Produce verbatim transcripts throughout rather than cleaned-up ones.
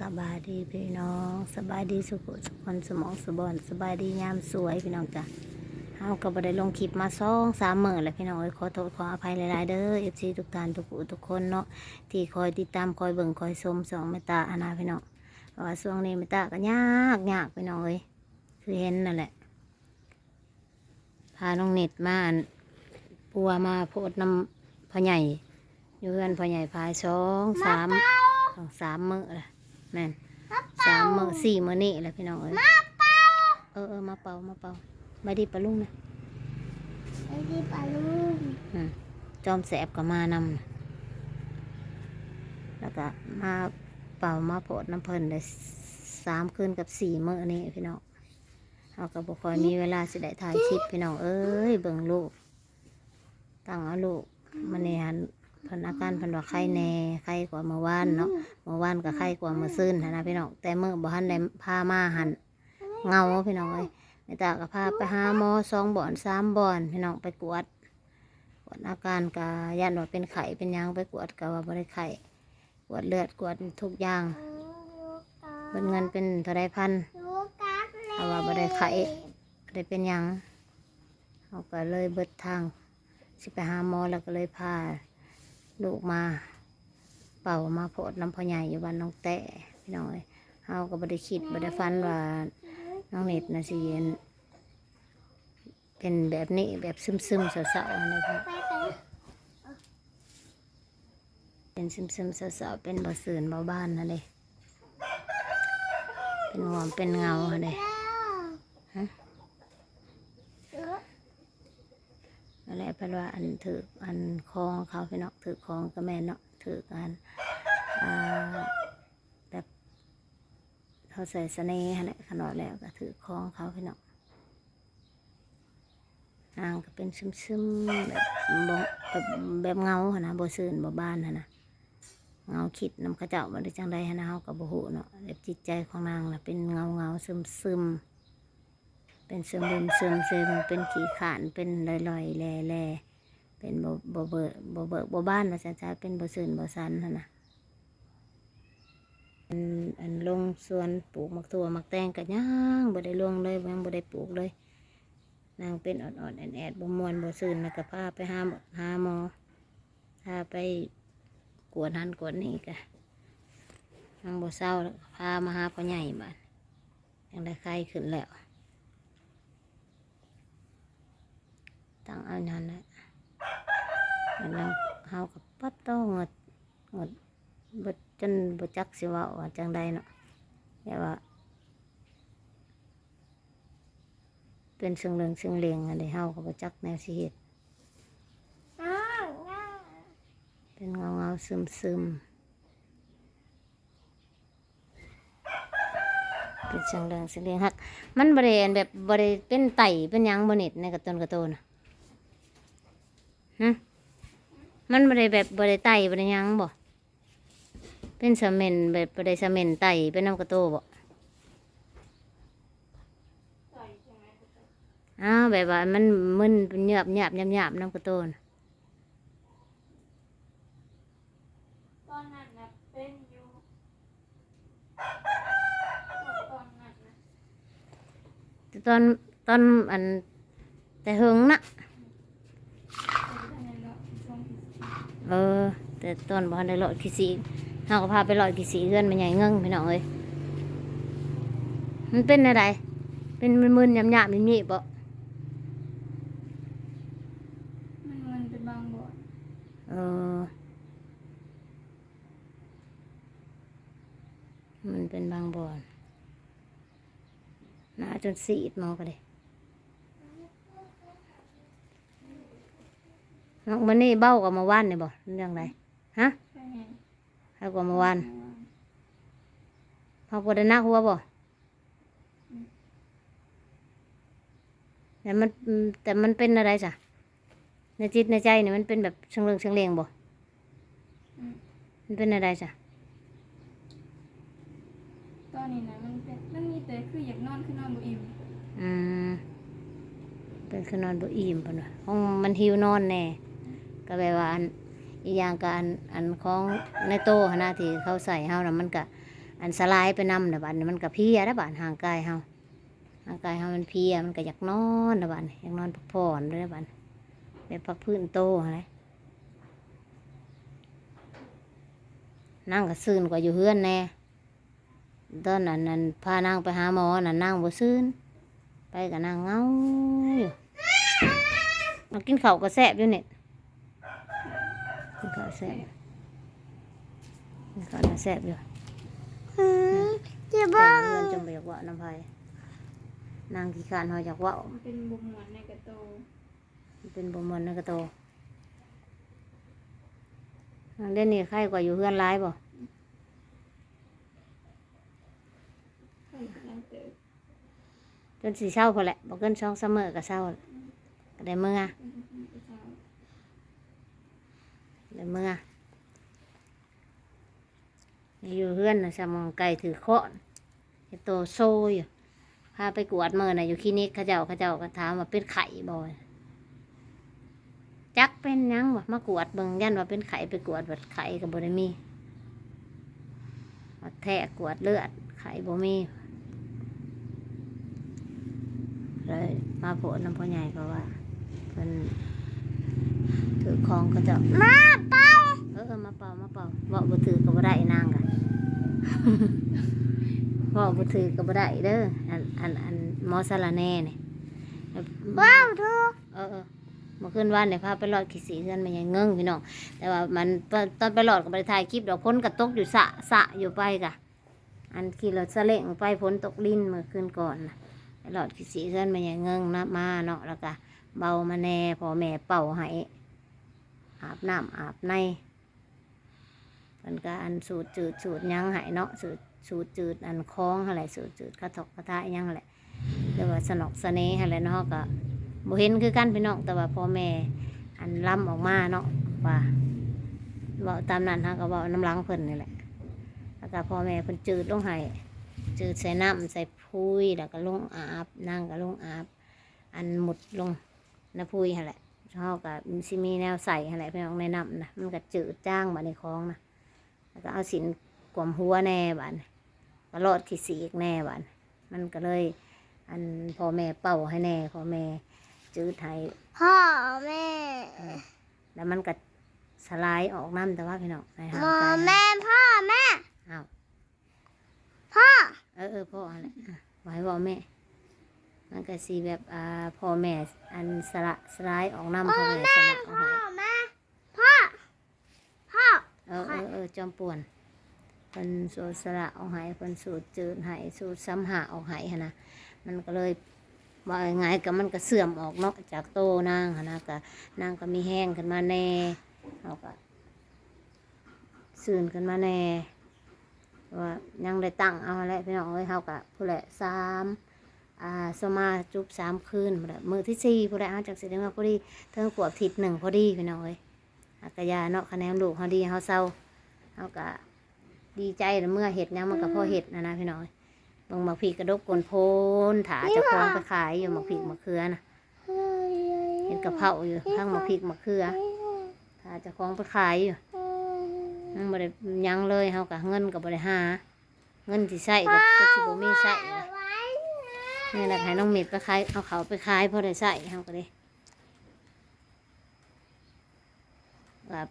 สบายดีพี่น้อง สบายดีสุขสุขคนสมองสุบอน สบายดียามสวยพี่น้องจ้ะ เฮาก็บ่ได้ลงคลิปมาสองสามมื้อแล้วพี่น้องเอ้ย ขอโทษขออภัยหลายๆเด้อ เอฟซี ทุกท่านทุกผู้ทุกคนเนาะ ที่คอยติดตามคอยเบิ่งคอยชมช่องแม่ตาหั้นนะพี่น้อง เพราะว่าช่วงนี้แม่ตาก็ยากยากพี่น้องเอ้ย คือเห็นนั่นแหละ พาน้องเน็ตมาอัน ปัวมาโพดนำพ่อใหญ่ อยู่เฮือนพ่อใหญ่พายสองสาม สองสามมื้อละ แม่น สามมื้อสี่มื้อนี่แหละพี่น้องเอ้ย มาเป่า เออเออ มาเป่า มาเป่า บายดีปะลุงนะ บายดีปะลุง อืม จอมแสบก็มานำนะ แล้วก็มาเป่ามาโพดนำเพิ่นได้สามคืนกับสี่มื้อนี่พี่น้อง เฮาก็บ่ค่อยมีเวลาสิได้ถ่ายคลิปพี่น้องเอ้ย เบิ่งลูก ตั้งเอาลูก มื้อนี้หั้น เพิ่นอาการเพิ่นว่าไข้แหน่ ไข้กว่าเมื่อวานเนาะ เมื่อวานก็ไข้กว่าเมื่อซืนหั้นนะพี่น้อง แต่มื้อบ่ทันได้พามาหั้น เหงาพี่น้องเอ้ย แม่ตาก็พาไปหาหมอสองบ่อนสามบ่อนพี่น้อง ไปกวด กวดอาการก็ย้านว่าเป็นไข้เป็นหยัง ไปกวดก็ว่าบ่ได้ไข้ กวดเลือดกวดทุกอย่าง เบิดเงินเป็นเท่าใดพัน เพราะว่าบ่ได้ไข้ บ่ได้เป็นหยัง เฮาก็เลยเบิดทางสิไปหาหมอ แล้วก็เลยพาลูกมาเป่ามาโพดนำพ่อใหญ่อยู่บ้านน้องแต้พี่น้องเอ้ย เฮาก็บ่ได้คิดบ่ได้ฝันว่าน้องเน็ตน่ะสิเป็นแบบนี้ แบบซึมๆเศร้าๆนั่นเด้อ เป็นซึมๆเศร้าๆ เป็นบ่ซื่นบ่บานหั้นเด้ เป็นง่วงเป็นเหงาหั้นเด้ ฮะ นั่นแหละ เพิ่นว่าอันถืกอันของเขาพี่น้อง ถืกของก็แม่นเนาะ ถืกอัน อ่า แบบ เขาใส่เสน่ห์หั้นแหละ คันว่าแล้วก็ถืกของเขาพี่น้อง นางก็เป็นซึมๆ แบบบ่ แบบ แบบเหงาหั้นนะ บ่ซื่นบ่บานหั้นนะ เหงาคิดนำเขาเจ้าบ่ หรือจั่งใดหั้นนะ เฮาก็บ่ฮู้เนาะ แบบจิตใจของนางน่ะเป็นเหงาๆ ซึมๆ เป็นซึมๆ เป็นขี้คร้าน เป็นลอยๆ แหล่ๆ เป็นบ่ บ่เบิก บ่เบิกบ่บานว่าซั่นซะ เป็นบ่ซื่นบ่สันหั้นนะ อัน อันลงสวนปลูกหมากถั่วหมากแตงก็ยังบ่ได้ลงเลย ยังบ่ได้ปลูกเลย นางเป็นออดๆ แอดๆ บ่ม่วนบ่ซื่น แล้วก็พาไปหาหมอ หาหมอ พาไปกวดหั้นกวดนี่ก็ยังบ่เซา แล้วก็พามาหาพ่อใหญ่บาด ยังได้ไข้ขึ้นแล้ว ตั้งเอานั่นแหละ แล้วเฮาก็ปัดต่อเงิด เงิดเบิดจนบ่จักสิเว้าว่าจั่งใดเนาะ แต่ว่า เป็นเซิงเลิงเซิงเลงอันใด เฮาก็บ่จักแนวสิเฮ็ด เป็นเงาๆ ซึมๆ เป็นเซิงเลิงเซิงเลงฮัก มันบ่ได้อันแบบบ่ได้เป็นไตเป็นหยังบ่เน็ต ในการ์ตูนการ์ตูนน่ะ หึ มันบ่ได้แบบบ่ได้ไตบ่ได้หยังบ่ เป็นเซเมนแบบบ่ได้เซเมนไตเป็นนำการ์ตูนบ่ อ้าว แบบว่ามันมึนเป็นหยาบๆ หยาบๆ นำการ์ตูนน่ะ ตอนนั้นน่ะเป็นอยู่ ตอนนั้นน่ะ แต่ตอน ตอนอัน แต่เฮิงนะ เป็นตอนนั้นเนาะ ช่วงที่ เออ แต่ตอนบ่ทันได้เลาะขี้สี เฮาก็พาไปเลาะขี้สีเฮือนแม่ใหญ่เงิงพี่น้องเอ้ย มันเป็นแนวใด เป็นมึนๆ หยาบๆ มีๆ บ่ มัน มันเป็นบางบ่อน เออ มันเป็นบางบ่อน หนาจนซีดหมอก็ได้ น้องมันนี่เบากว่าเมื่อวานนี่บ่ เรื่องใด ฮะ เป็นไง เบากว่าเมื่อวาน เฮาบ่ได้หนักหัวบ่ อืม แต่มัน อืม แต่มันเป็นอะไรซะ ในจิตในใจนี่มันเป็นแบบเซิงเลิงเซิงเลงบ่ อืม มันเป็นอะไรซะ ตอนนี้นะมันเป็น มันมีแต่คืออยากนอน คือนอนบ่อิ่ม อืม เป็นคือนอนบ่อิ่มเพิ่นว่า ของมันหิวนอนแน่ ก็แบบว่าอัน อีกอย่างก็อัน อันของในโตหั้นนะ ที่เขาใส่เฮานะ มันก็ อันสลายไปนำน่ะ บัดนี้มันก็เพลียแล้ว บัดร่างกายเฮา ร่างกายเฮามันเพลีย มันก็อยากนอนแล้ว บัดนี้อยากนอนพักผ่อนเลย บัดนี้แบบพักฟื้นโตหั้นแหละ นางก็ซื่นกว่าอยู่เฮือนแน่ ตอนนั้นนั่นพานางไปหาหมอน่ะ นางบ่ซื่น ไปก็นางเหงาอยู่ มากินข้าวก็แซ่บอยู่นี่ กินข้าวแซ่บ กินข้าวน่ะแซ่บอยู่ อืม จะ แต่ เบิ่ง เฮือนจนบ่อยากเว้านำไผ นางขี้คร้านเฮาอยากเว้า เป็นบ่ม่วนในกระโต เป็นบ่ม่วนในกระโต นางเดี๋ยวนี้ไข้กว่าอยู่เฮือนหลายบ่ ไข้หลายเติบ จนสิเซาพุ้นแหละ บ่เกินสองสามมื้อก็เซา ก็ได้เมือ ได้เมือ อยู่เฮือนน่ะ ส่ำไก่ถือค้อน เฮ็ดโตโซอยู่ พาไปกวดมื้อน่ะ อยู่คลินิกเขาเจ้า เขาเจ้าก็ถามว่าเป็นไข้บ่ จักเป็นหยังวะ มากวดเบิ่ง ย้านว่าเป็นไข้ ไปกวดบัดไข้ก็บ่ได้มี มาแทกกวดเลือด ไข้บ่มี เลยมาโพดนำพ่อใหญ่ เพราะว่าเพิ่นถือของเขาเจ้า มาเป่า เออ เออ มาเป่า มาเป่า เว้าบ่ถืกก็บ่ได้นางกะ เว้าบ่ถืกก็บ่ได้เด้อ อัน อัน อันหมอสะระแหน่นี่ เว้าถูก เออ เออ เมื่อคืนวานนี่พาไปลอดขี้สีเฮือนแม่ใหญ่เงิงพี่น้อง แต่ว่ามัน ตอน ตอนไปลอดก็บ่ได้ถ่ายคลิปดอก ฝนก็ตกอยู่สะ สะอยู่ไปกะ อันขี่รถซาเล้งไป ฝนตกลินเมื่อคืนก่อนน่ะ ไปลอดขี้สีเฮือนแม่ใหญ่เงิงนะ มาเนาะ แล้วก็เบามาแหน่ พ่อแม่เป่าให้ อาบน้ำอาบใน เพิ่นก็อันสูดจืดสูดหยังให้เนาะ สูด สูดจืดอันของหั้นแหละ สูดจืดคาถอกคาถาอิหยังหั้นแหละ หรือว่าสนอกเสน่ห์หั้นแหละเนาะ ก็บ่เห็นคือกันพี่น้อง แต่ว่าพ่อแม่อันลำออกมาเนาะ ว่าเว้าตามนั้น เฮาก็เว้านำหลังเพิ่นนี่แหละ แล้วก็พ่อแม่เพิ่นจืดลงให้ จืดใส่น้ำใส่พุย แล้วก็ลงอาบ นางก็ลงอาบ อันหมุดลงในพุยหั้นแหละ เฮาก็สิมีแนวใส่หั้นแหละพี่น้อง ในน้ำนะ มันก็จืดจาง บัดนี้ของนะ แล้วก็เอาสินกวมหัวแหน่ บัดนี้ก็ลอดขี้สีกแหน่ บัดนี้มันก็เลย อันพ่อแม่เป่าให้แหน่ พ่อแม่จืดให้ พ่อแม่ เออ แล้วมันก็สลายออกนำ แต่ว่าพี่น้อง ในร่างกาย พ่อแม่ พ่อแม่ อ้าว พ่อ เออ เออ พ่อหั้นแหละ อ่ะ บ่ให้เว้าแม่ มันก็สิแบบ อ่า พ่อแม่อันสละสลายออกนำ พ่อแม่สละออกให้ พ่อแม่ พ่อ พ่อ เออ เออ เออ จอมป่วน เพิ่นสูดสละออกให้ เพิ่นสูดจืดให้ สูดสำหะออกให้หั้นนะ มันก็เลย ว่าง่ายๆ ก็มันก็เสื่อมออกเนาะ จากโตนางหั้นนะ ก็นางก็มีแฮงขึ้นมาแหน่ เฮาก็ซื่นขึ้นมาแหน่ ว่ายังได้ตั้งเอาหั้นแหละพี่น้องเอ้ย เฮาก็พุ้นแหละ สาม อ่า สมาจุบสามคืนพุ้นแหละ มื้อที่สี่พุ้นแหละ เฮาจั่งสิได้มาพอดี เทิงขวบทิศหนึ่งพอดีพี่น้องเอ้ย หากกะยาเนาะ คะแนนลูกเฮาดี เฮาเซา เฮาก็ดีใจแล้ว เมื่อเฮ็ดหยังมันก็พอเฮ็ดนะนะพี่น้องเอ้ย เบิ่งหมากพริกกระดกโกนโพน ถ้าเจ้าของไปขายอยู่ หมากพริกหมากเขือนะ เฮ็ดกะเพราอยู่ ทั้งหมากพริกหมากเขือ ถ้าเจ้าของไปขายอยู่ มันบ่ได้หยังเลย เฮาก็เงินก็บ่ได้หา เงินสิใช้ก็ ก็สิบ่มีใช้ละ นี่แหละ ให้น้องเมดไปขาย เอาเขาไปขายพอได้ใช้ เฮาก็ได้ กับ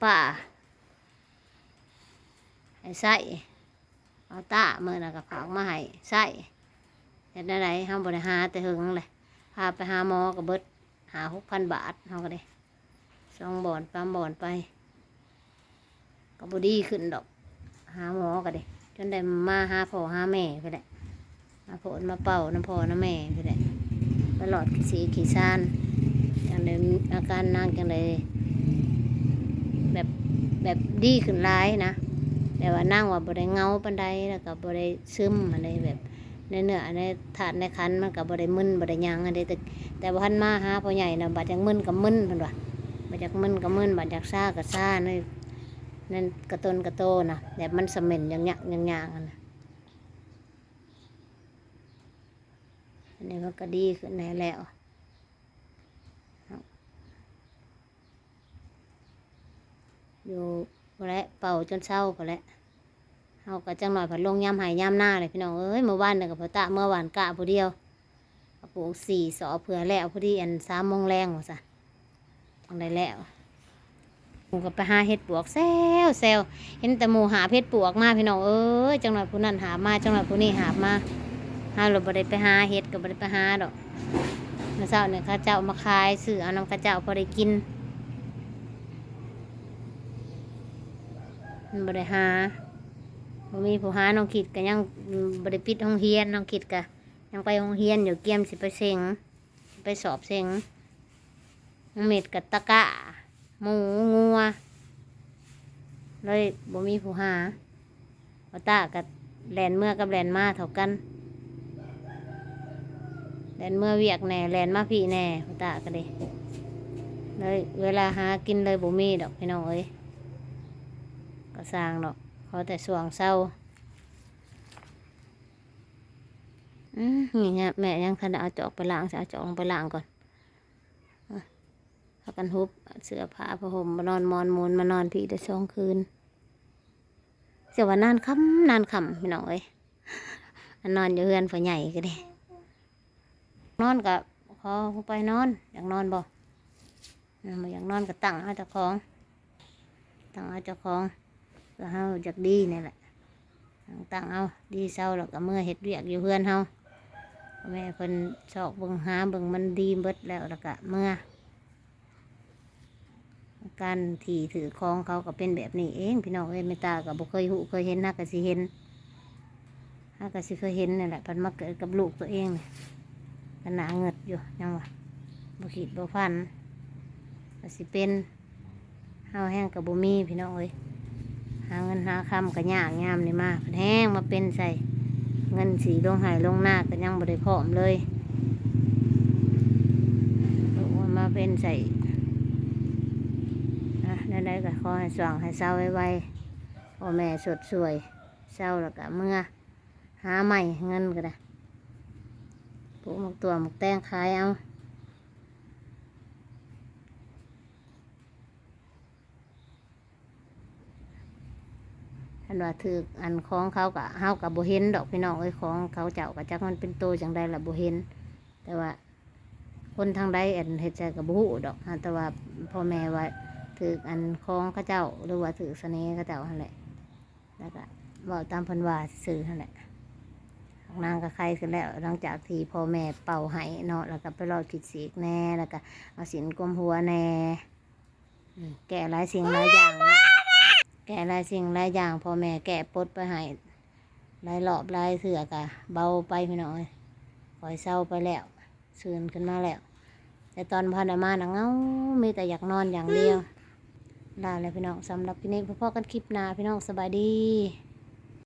ป้าให้ใช้ เอาต้ามื้อนั้นก็ฝากมาให้ใช้ เฮ็ดแนวใด เฮาบ่ได้หาแต่เฮิงเลย พาไปหาหมอก็เบิดห้าหกพันบาท เฮาก็ได้ สองบ่อนสามบ่อนไป ก็บ่ดีขึ้นดอก หาหมอก็ได้ จนได้มาหาพ่อหาแม่พุ้นแหละ มาโพดมาเป่านำพ่อนำแม่พุ้นแหละ ไปลอดขี้สีขี้ซาน จั่งได้ อาการนางจั่งได้ แบบ แบบดีขึ้นหลายนะ แต่ว่านางว่าบ่ได้เหงาปานใด แล้วก็บ่ได้ซึมหั้นเด้ แบบ ในเนื้อในธาตุในขันธ์มันก็บ่ได้มึนบ่ได้หยังหั้นเด้ แต่ แต่ว่าหันมาหาพ่อใหญ่น่ะ บัดอยากมึนก็มึนเพิ่นว่า บัดอยากมึนก็มึน บัดอยากซาก็ซา ใน นั่นกระตนกระโตนะ แบบมันสะเหม็นหยังๆ หยังๆ หั้นนะ อันนี้มันก็ดีขึ้นแหน่แล้ว อยู่พุ้นแหละ เป่าจนเซาพุ้นแหละ เฮาก็จักหน่อยผัดลงยามไฮ่ยามนาเลยพี่น้องเอ้ย มื้อวานนี่ก็พ่อตาเมือหว่านกล้าผู้เดียว ก็ปลูกสี่สอบเพื่อแล้วพอดี อันสามโมงแลงว่าซะ จั่งได้แล้ว หมู่ก็ไปหาเห็ดปวกแซวแซว เห็นแต่หมู่หาบเห็ดปวกมาพี่น้องเอ้ย จักหน่อยผู้นั้นหาบมา จักหน่อยผู้นี้หาบมา เฮาเลยบ่ได้ไปหาเห็ด ก็บ่ได้ไปหาดอก มื้อเช้านี่เขาเจ้ามาขาย ซื้อเอานำเขาเจ้าพอได้กิน มันบ่ได้หา บ่มีผู้หา น้องคิดก็ยัง อืม บ่ได้ปิดโรงเรียน น้องคิดก็ยังไปโรงเรียนอยู่ เกียมสิไปเซ็ง สิไปสอบเซ็ง น้องเม็ดกับตะกร้า หมูงัว เลยบ่มีผู้หา พ่อตาก็แล่นเมือกับแล่นมาเท่ากัน แล่นเมือเวียกแหน่ แล่นมาพี้แหน่ พ่อตาก็เด้ เลยเวลาหากินเลยบ่มีดอกพี่น้องเอ้ย ก็ซ่างดอก ขอแต่ช่วงเซา อืม นี่ไง แม่ยังทันได้เอาจอกไปล้าง สิเอาจอกลงไปล้างก่อน อ่ะ พากันหุบเสื้อผ้าผ้าห่มมานอน หมอนหมอนมานอนพี้ได้สองคืน เสียว่านานค่ำนานค่ำพี่น้องเอ้ย อันนอนอยู่เฮือนพ่อใหญ่ก็เด้ นอนก็ขอไปนอน อยากนอนบ่ อืม บ่อยากนอนก็ตั้งเอาเจ้าของ ตั้งเอาเจ้าของ เพื่อเฮาอยากดีนี่แหละ ตั้งเอา ดีเซาแล้วก็เมือเฮ็ดเวียกอยู่เฮือนเฮา แม่เพิ่นซอกเบิ่งหาเบิ่งมันดีเบิดแล้ว แล้วก็เมือ การที่ถือของเขาก็เป็นแบบนี้เองพี่น้องเอ้ย แม่ตาก็บ่เคยฮู้เคยเห็น หากะสิเห็น หากะสิเคยเห็นนี่แหละ พัดมาเกิดกับลูกตัวเองนี่ ก็หน้าเงิดอยู่ ยังว่า บ่คิดบ่ฝัน ก็สิเป็น เฮาแฮงก็บ่มีพี่น้องเอ้ย หาเงินหาคำก็ยาก ยามนี้มา พัดแฮงมาเป็นใส่ เงินสิลงไฮ่ลงนาก็ยังบ่ได้พร้อมเลย โอ้ย มาเป็นใส่ อ่ะ แนวใดก็ขอให้ช่วงให้เซาไวๆ พ่อแม่สดสวย เซาแล้วก็เมือหาใหม่ เงินก็ได้ ปลูกหมากตั๋วหมากแตงขายเอา คันว่าถืกอันของเขาก็ เฮาก็บ่เห็นดอกพี่น้องเอ้ย ของเขาเจ้าก็จักมันเป็นโตจั่งใดล่ะ บ่เห็น แต่ว่าคนทางใดอันเฮ็ดใส่ก็บ่ฮู้ดอก หาแต่ว่าพ่อแม่ว่าถืกอันของเขาเจ้า หรือว่าถืกเสน่ห์เขาเจ้าหั่นแหละ แล้วก็เว้าตามเพิ่นว่าซื่อหั่นแหละ นางก็ไข้ขึ้นแล้ว หลังจากที่พ่อแม่เป่าให้เนาะ แล้วก็ไปลอกขีดสีกแหน่ แล้วก็เอาสินกลมหัวแหน่ อืม แก้หลายสิ่งหลายอย่างเนาะ แก้หลายสิ่งหลายอย่าง พ่อแม่แก้ปลดไปให้หลายรอบหลายเทื่อก็เบาไปพี่น้องเอ้ย ค่อยเซาไปแล้ว ซื่นขึ้นมาแล้ว แต่ตอนบ่ทันได้มาน่ะเหงา มีแต่อยากนอนอย่างเดียว ลาแล้วพี่น้อง สำหรับคลิปนี้ พบกันคลิปหน้าพี่น้อง สบายดี